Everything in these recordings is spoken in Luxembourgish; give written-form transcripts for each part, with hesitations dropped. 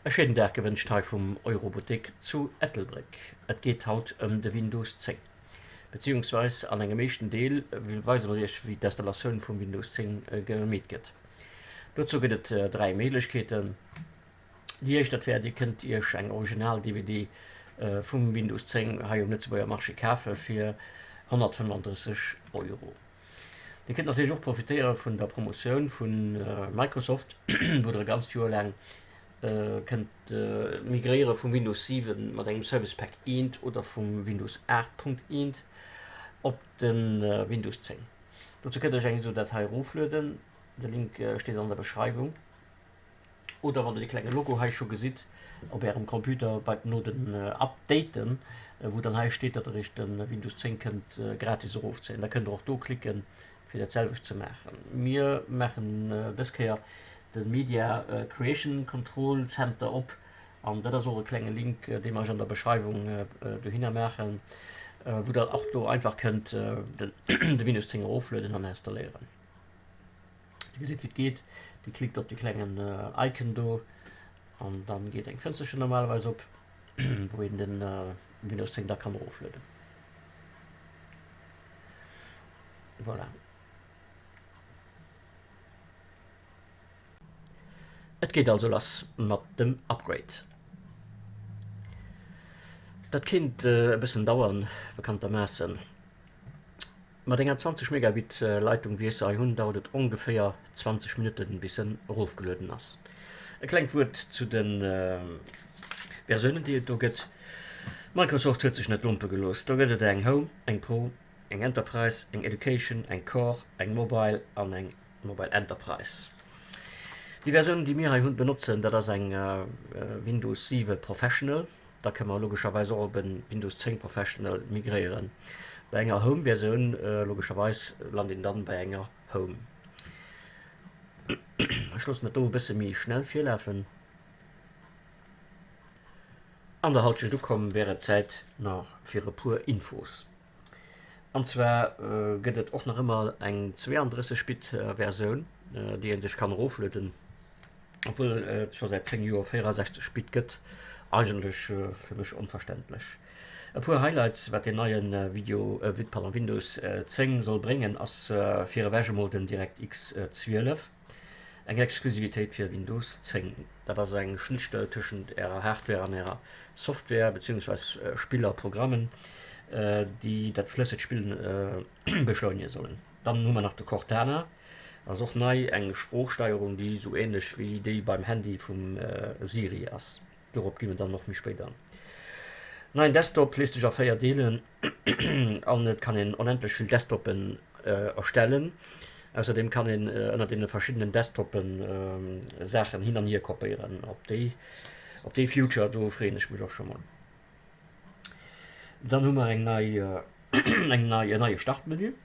E schéinen Dag gewënscht hei vum Euroboutique zu Ettelbréck. Et geet haut ëm de Windows 10. Beziehungsweis an engem éischten Deel weise mer iech wéi d'Installatioun vum Windows 10 gemeet gëtt. Dozou gëtt et 3 Méiglechkeeten. Déi éischt dat wär dir kënnt iech eng original DVD vum Windows 10 hei um Lëtzebuerger Marché kafe fir 135 Euro. Dir kënnt natierlech och profitéiere vun der Promotioun vu Microsoft, wou der e ganzt Joer laang kënnt migréiere vum Windows 7 mat engem Service Pack 1 oder vum Windows 8.1 op de Windows 10. Dozou kënnt der iech eng esou Datei eroflueden, de Link steet an der Beschreiwung. Oder wann der dee klenge Logo hei scho gesitt op ärem Computer bei no den Updaten, wou dann hei steet, datt der iech de Windows 10 kënnt gratis erofzéien, da kënnt der och do klicken, fir dat selwecht ze maachen. Mir maachen dës Kéier de Media Creation Control Center op an dat ass och e klenge Link, dee mer iech an der Beschreiwung dohinner maachen, wou der och do einfach kënnt de Windows 10 eroflueden an installéieren. Dir gesitt wéi et geet, Dir klickt op de klengen Icon do an dann geet eng Fënsterchen normalerweis op, wou een den Windows 10 da kann eroflueden. Voilà. Et geet also lass mat dem Upgrade. Dat kéint e bëssen dauern, bekanntermaassen. Mat enger 20 Megabit Leitung wéi ech se hei hunn dauert et ongeféier 20 Minutten bis en erofgelueden ass. E klengt Wuert zu de Versiounen déi et do gëtt, Microsoft huet sech net lumpe gelooss, do gëtt et eng Home, eng Pro, eng Enterprise, eng Education, eng Core, eng Mobile an eng Mobile Enterprise. Déi Versioun déi mir hei hunn benotzen dat ass eng Windows 7 Professional. Da kënne mer logescherweis och op e Windows 10 Professional migréieren. Bei enger Home Versioun logescherweis lant een dann bei enger Home. Ech loossen dat do e bësse méi schnell virlafen. An der Halschent ukomm wär et Zäit nach fir e puer Infos. An zwar gëtt et och nach ëmmer eng 32 Bit Versioun, déi ee sech kann eroflueden, obwuel et scho säit 10 Joer 64 Bit gëtt. Eigentlech fir mech onverständlech. E puer Highlights wat deen neie Video, pardon, Windows 10 soll bréngen ass fir ewech emol den DirectX 12. Eng Exklusivitéit fir Windows 10. Dat ass eng Schnittstell tëschent ärer Hardware an ärer Software, beziehungsweis Spiller, Programmen, déi dat flëssegt Spillen beschleunege sollen. Dann hu mer nach de Cortana, ass och nei, eng Sproochsteierung, déi esou ähnlech wéi déi beim Handy vum Siri ass. Dorop gi mir dann och méi spéit an. Neien Desktop léisst sech a 4 deelen an et kann een onendlech vill Desktoppen erstellen. Ausserdeem kann een ënner deene verschiddenen Desktoppen Saachen hin an hier kopéieren. Op déi op dee Future do freeën ech mech och scho mol. Dann hu mer eng nei eng nei en neie Startmenü.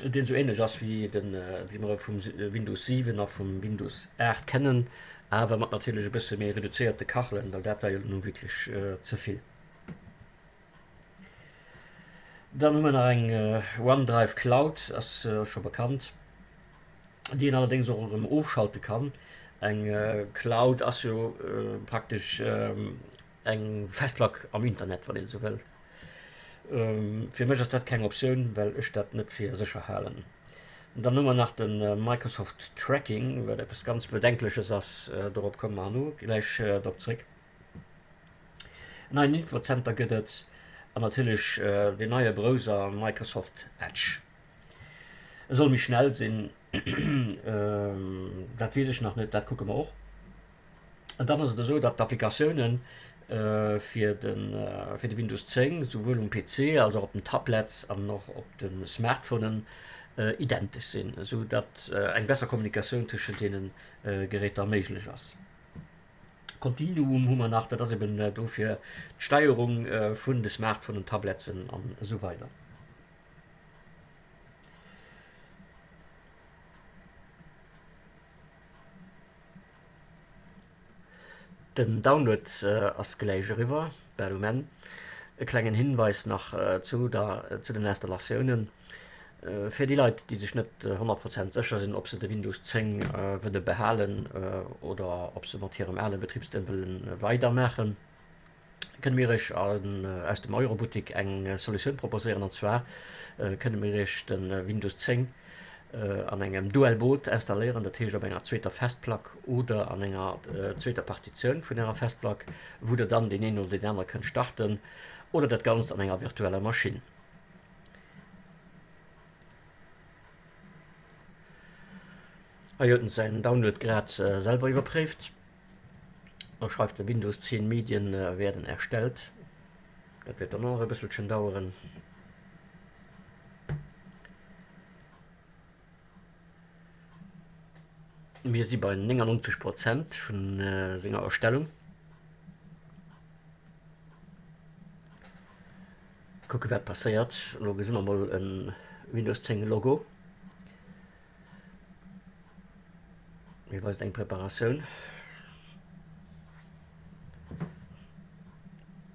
deen esou ähnlech ass wéi den wéi mer e vum Windows 7 a vum Windows 8 kennen, awer mat natierlech e bësse méi reduzéierte Kachelen, well dat war jo nu wierklech ze vill. Dann hu mer nach eng OneDrive Cloud, ass scho bekannt, déi een allerdéngs och erëm ofschalte kann. Eng Cloud ass jo praktesch Eng Festplack am Internet, wann een esou wëll. Fir mech ass dat keng Optioun, well ech dat net fir sécher halen. Dann hu mer nach de Microsoft Tracking, wat eppes ganz Bedenkleches ass, dorop komme mer herno gläich drop zréck. En neien Infozenter gëtt et an natierlech deen neie Browser Microsoft Edge. E soll méi schnell sinn, dat weess ech nach net, dat kucke mer och. An dann ass et esou, datt d'Applikatiounen fir de fir de Windows 10 souwuel um PC als och op den Tablets an och op de Smartphonen identesch sinn, esou datt eng besser Kommunikatioun tëschent deene Geräter méiglech ass. Continuum hu mer nach, dat ass eben do fir d'Steierung vun de Smartphonen, Tabletsen an esou weider. Den Download ass gläich eriwwer, bal um Enn. E klengen Hinweis nach zu der zu den Installatiounen. Fir déi Leit, déi sech net 100 Prozent sécher sinn, ob se de Windows 10 wëlle behalen oder ob se mat hirem ale Betribsstem wëlle weidermaachen, kënne mir iech aus dem Eurobuttik eng Solutioun proposéieren. An zwar kënne mir iech de Windows 10 an engem Dual Boot installéieren, dat heescht op enger zweeter Festplack oder an enger zweeter Partitioun vun ärer Festplack, wou der dann deen een oder deen anere kënnt starten oder dat Ganzt an enger virtueller Maschinn. Hei huet en säin Download grad selwer iwwerpréift a schreift de Windows 10 Medien werden erstellt. Dat wäert dann och nach e bësselchen daueren. Mir si bei 99 Prozent vun senger Erstellung. Kucke wat passéiert. Elo gesi mer mol e Windows 10 Logo. Hie weist eng Preparatioun.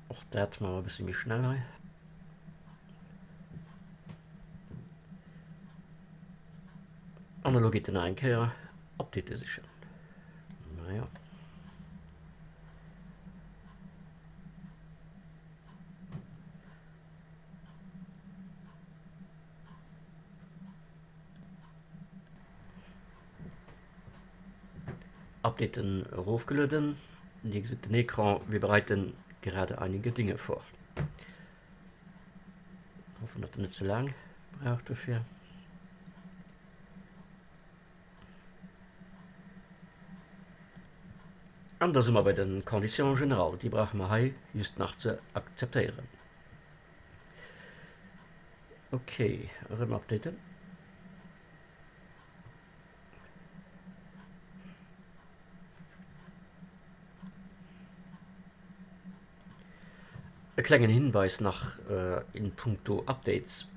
Och dat maache mer e bësse méi schnell hei. An elo geet en nach eng Kéier Update sichen. Naja. Updaten erofgelueden. Dir gesitt den Ecran, wir bereiten gerade einige Dinge vor. Hoffen, datt en net ze laang brauch dofir. An da si mer bei de Conditions générales. Déi brauche mer hei just nach ze akzeptéieren. Ok, erëm updaten. E klengen Hinweis nach in puncto Updates,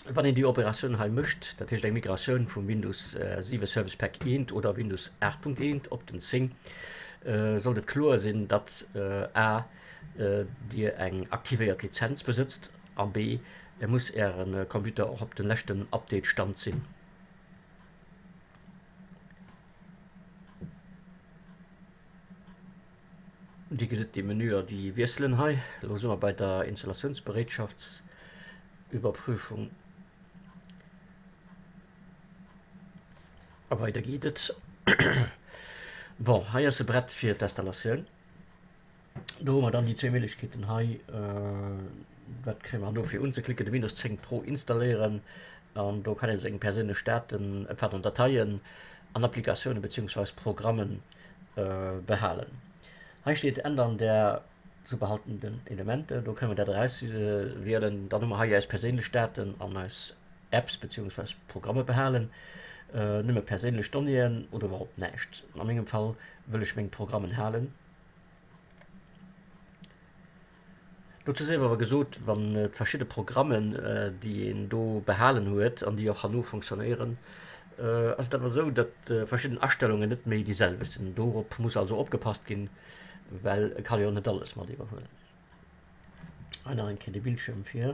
Wann een déi Operatioun hei mécht, dat heescht eng Migratioun vum Windows 7 Service Pack 1 oder Windows 8.1 op den 10, sollt et kloer sinn, datt a Dir eng aktivéiert Lizenz besëtzt a b muss Äre Computer och op dem leschten Update-Stand sinn. Dir gesitt déi Menüer déi wiesselen hei. Elo si mer bei der Installatiounsbereetschaftsüberprüfung. A weider geet et. Bon, hei ass e Brett fir d'Installatioun. Do hu mer dann déi zwee Méiglechkeeten hei, wat kréie mer do fir unzeklicken, de Windows 10 Pro installéieren an do kann ee seng perséinlech Daten, pardon, Dateien an Applikatiounen beziehungsweise Programmen behalen. Hei steet Ändern der zu behaltenden Elemente, do kënne mer dat erauswielen. Dann hu mer hei eis perséinlech Daten an eis Apps beziehungsweise Programme behalen, nëmme perséinlech Donnéeën oder iwwerhaupt näischt. A mengem Fall wëll ech meng Programmen halen. Dozou sief awer gesot, wann et verschidde Programmen, déi een do behalen huet an déi och herno fonctionnéieren, ass et awer esou, datt verschidden Astellungen net méi déi selwecht sinn. Dorop muss also opgepasst ginn, well e kann jo net alles mat iwwerhuelen. Hei nach eng Kéier de Bildschierm fir,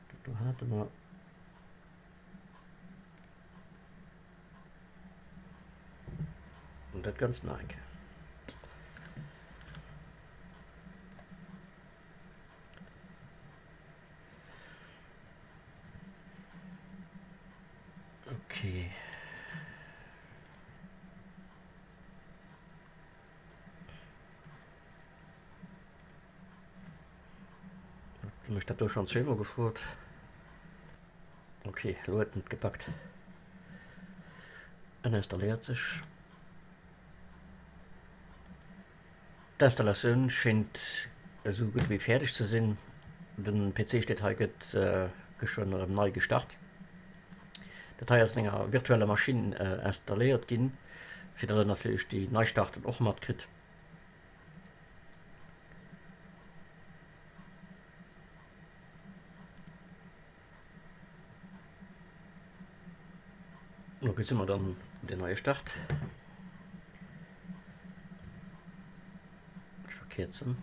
dat do hate mer. Und dat Ganzt nach eng Kéier. Okay. Huet mech dat do schon zweemol gefrot. Okay, elo huet en et gepackt. En installéiert sech. D'Installatioun schéngt esou gutt wéi fäerdeg ze sinn. Den PC steet hei, gëtt geschwënn erëm nei gestart. Dat hei ass an enger virtueller Maschinn installéiert ginn, fir datt en natierlech déi Neistarten och matkritt. Lo gesi mer dann den neie Start. Ech verkierzen.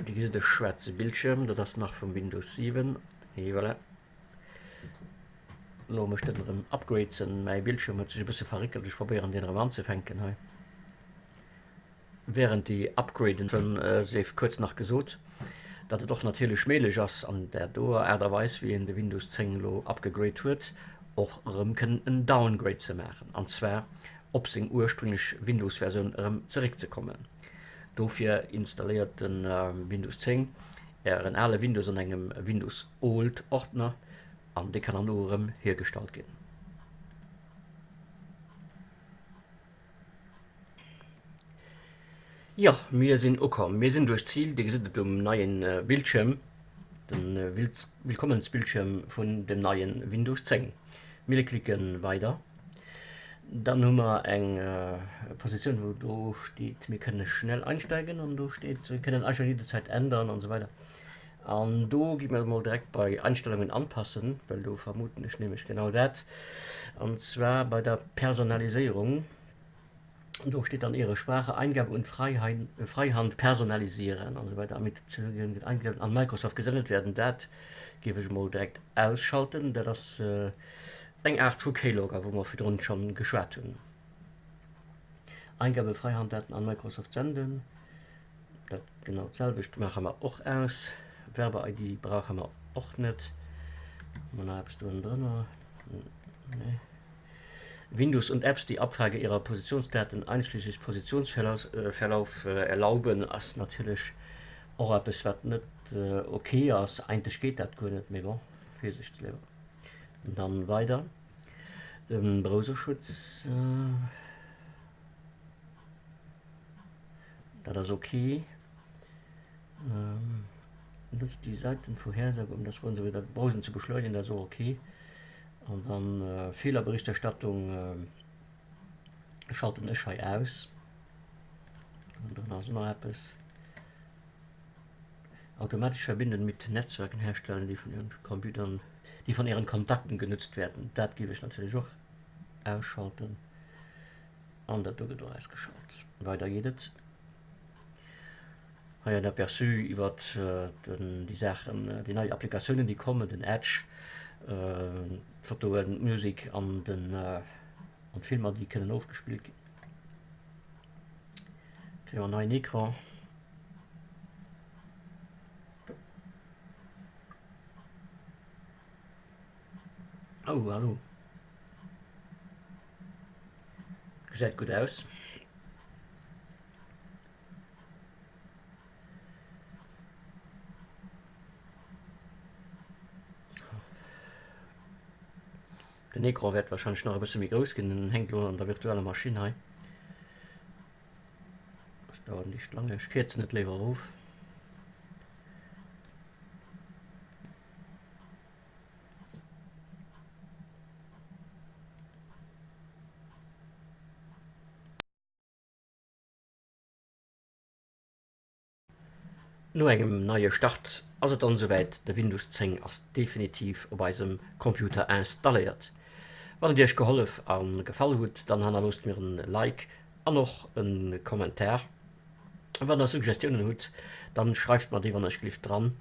Dir gesitt e schwaarze Bildschierm, dat ass nach vum Windows 7. Et voilà. Elo mécht en erëm Upgrades. Mäi Bildschierm huet sech e bësse verréckelt. Ech probéieren deen erëm anzefänken hei. Während déi upgraden, sief kuerz nach gesot, datt et och natierlech méiglech ass, an där doer Aart a Weis wéi een de Windows 10 elo upgegrade huet, och erëm kënnen en Downgrade ze maachen, an zwar op seng ursprünglech Windows-Versioun erëm zeréckzekommen. Dofir installéiert de Windows 10 Ären ale Windows an engem Windows Old Ordner an dee kann dann do erëm hiergestallt ginn. Jo, mir sinn ukomm, mir sinn duerch d'Zil. Dir gesitt et um neien Bildschierm, de Willkommensbildschierm vun dem neien Windows 10. Mir klicken weider. Dann hu mer eng Positioun wou do steet, mir kënne schnell einsteigen an do steet, wir können Einstellungen jederzeit ändern an esou weider. An do gi mer emol direkt bei Einstellungen anpassen, well do vermuten ech nämlech genau dat, an zwar bei der Personaliséierung. Do steet dann Ihre Sprache, Eingabe und Freihand personalisieren an esou weider mit Eingaben an Microsoft gesendet werden. Dat géif ech emol direkt ausschalten. Dat ass eng Aart vu Keylogger, wou mer virdrun schonn geschwat hunn. Eingabe Freihanddaten an Microsoft senden. Dat genau d'selwecht maache mer och aus. Werbe-ID brauche mer och net. Hu mer nach eppes do ënnendrënner? Nee. Windows und Apps, die Abfrage ihrer Positionsdaten einschließlich Positionsverlauf erlauben, ass natierlech och eppes, wat net ok ass. Eigentlech geet dat guer net, mee bon, virsiichtsliewer. Dann weider. De Browserschutz. Dat ass ok. Nutzt die Seitenvorhersage, um das Browsen zu beschleunigen, dat ass och ok. An dann Fehlerberichterstattung schalten ech hei aus. An dann ass nach eppes. Automatisch verbinden mit Netzwerken herstellen, die von Ihren Computern, die von Ihren Kontakten genutzt werden. Dat géif ech natierlech och ausschalten. An dat do gëtt och ausgeschalt. Weider geet et. Hei en Aperçu iwwer déi Saachen, déi nei Applikatiounen, déi kommen, den Edge, d'Fotoen, d'Musek an den an d'Filmer, déi kënnen ofgespillt ginn. Kréie mer en neien Ecran. Oh, hallo. Gesäit gutt aus. Den Ecran wäert wahrscheinlech nach e bësse méi grouss ginn, en hänkt elo an der virtueller Maschinn hei. Das dauert nicht lange, ech kierzen et léiwer erof. No engem neie Start ass et dann esouwäit, de Windows 10 ass definitiv op eisem Computer installéiert. Wann et iech gehollef a gefall hutt, dann hannerloosst mir en Like an och e Kommentar. Wann der Suggestiounen hutt, dann schreift mer déi wann ech glift dran.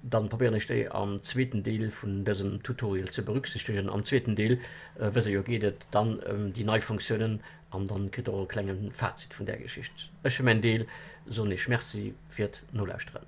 Dann probéieren ech déi am zweeten Deel vun dësem Tutorial ze berücksichtegen. Am zweeten Deel, wësst der jo, geet et dann ëm déi nei Funktiounen an dann kritt der och e klengen Fazit vun där Geschicht. Ech fir mäin Deel soen iech Merci fir d'Nolauschteren.